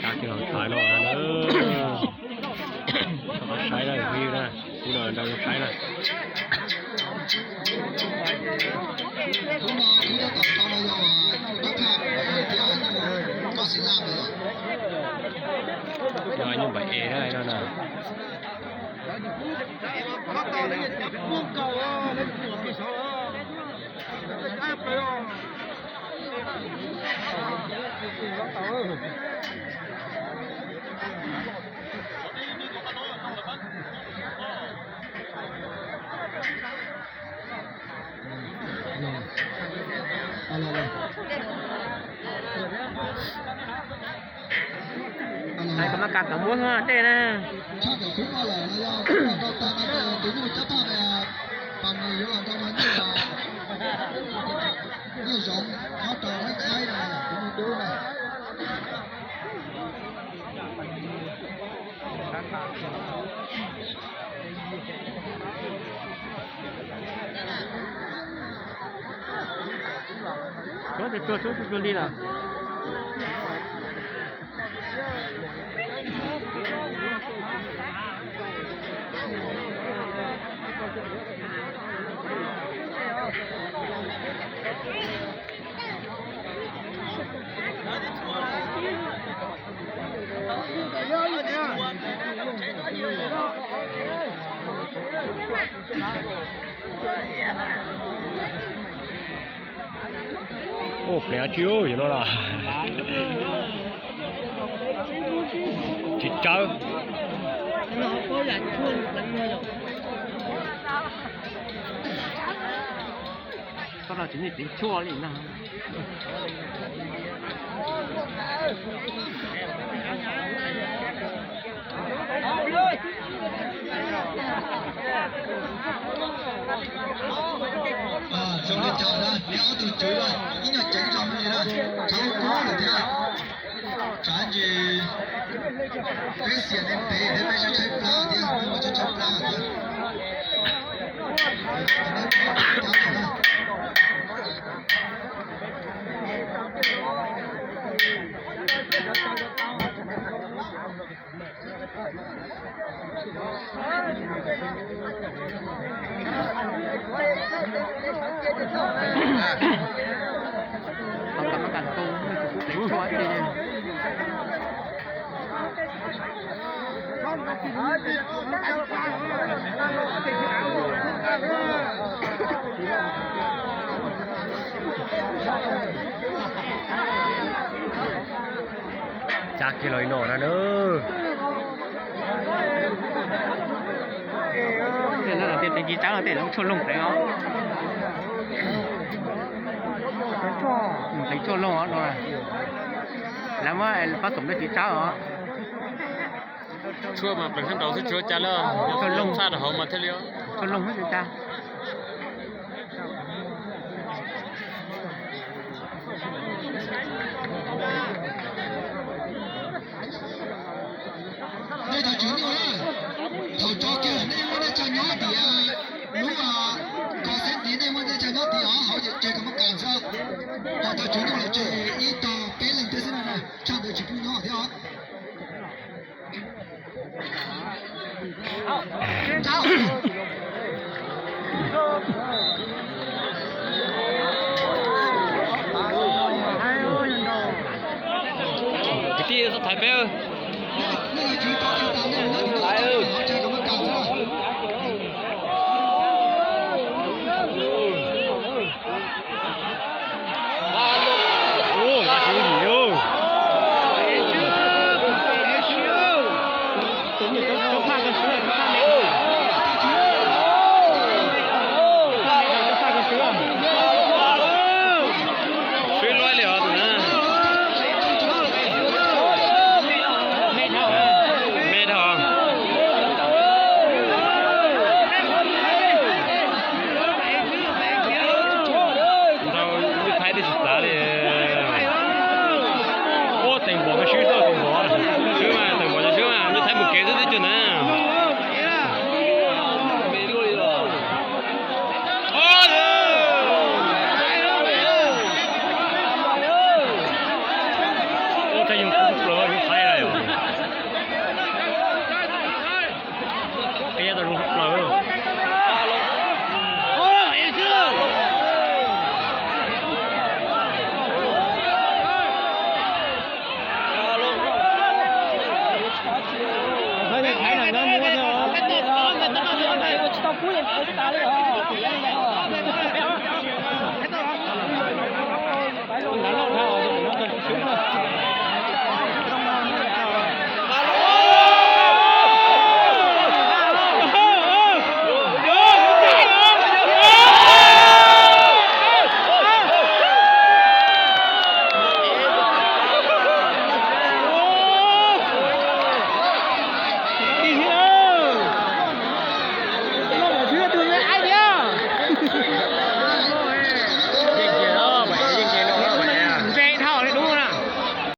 Tsa kiag los thaij no na, saib na, view na, kuv no nrog saib na. Yog nyuj npam es na no na. Hais kom mas kam tau muab hlo dej na. Tshuav tus tsuag, tshuav tus tsuag li lawm. Ua pliav tsis ua no los tsis tsawv. Koj no tsis nej tseev tshuaj li na. Zoo li cas na, neb ob tug tswv na, ib nyuag ceev zog li na, txhob kub lawm thiab. Tsam ntsis peb xiam ntev ntev thiab peb tshaib tshaib plab thiab, peb tshaib tshaib plab thiab. Tsa kiag los no na. Tej no tias tsis tsawv, tej no tshuaj loog pleev os. Pleev tshuaj loog os no. Lawv muab pab xoom no tsis tsawv os. Tshuaj mas pleev sab nraud xwb tsis ua cas li, tshuaj loog tshaj rau hauv mas thiaj li. Tshuaj loog xwb tsis tsawv. Nej thaum tswv nyuj na, thaum tso kiag nej muab nej chaw nyob tias lub kos xeeb tid, nej muab nej chaw nyob tid os, hauv ces kom muab kas xwb. Thaum tswv nyuj lawm ces ib tog peb leeg thiab xwb na, tshaj ntawd tsis pub nyob thiab os. Kwv tij, txhob thaiv peb.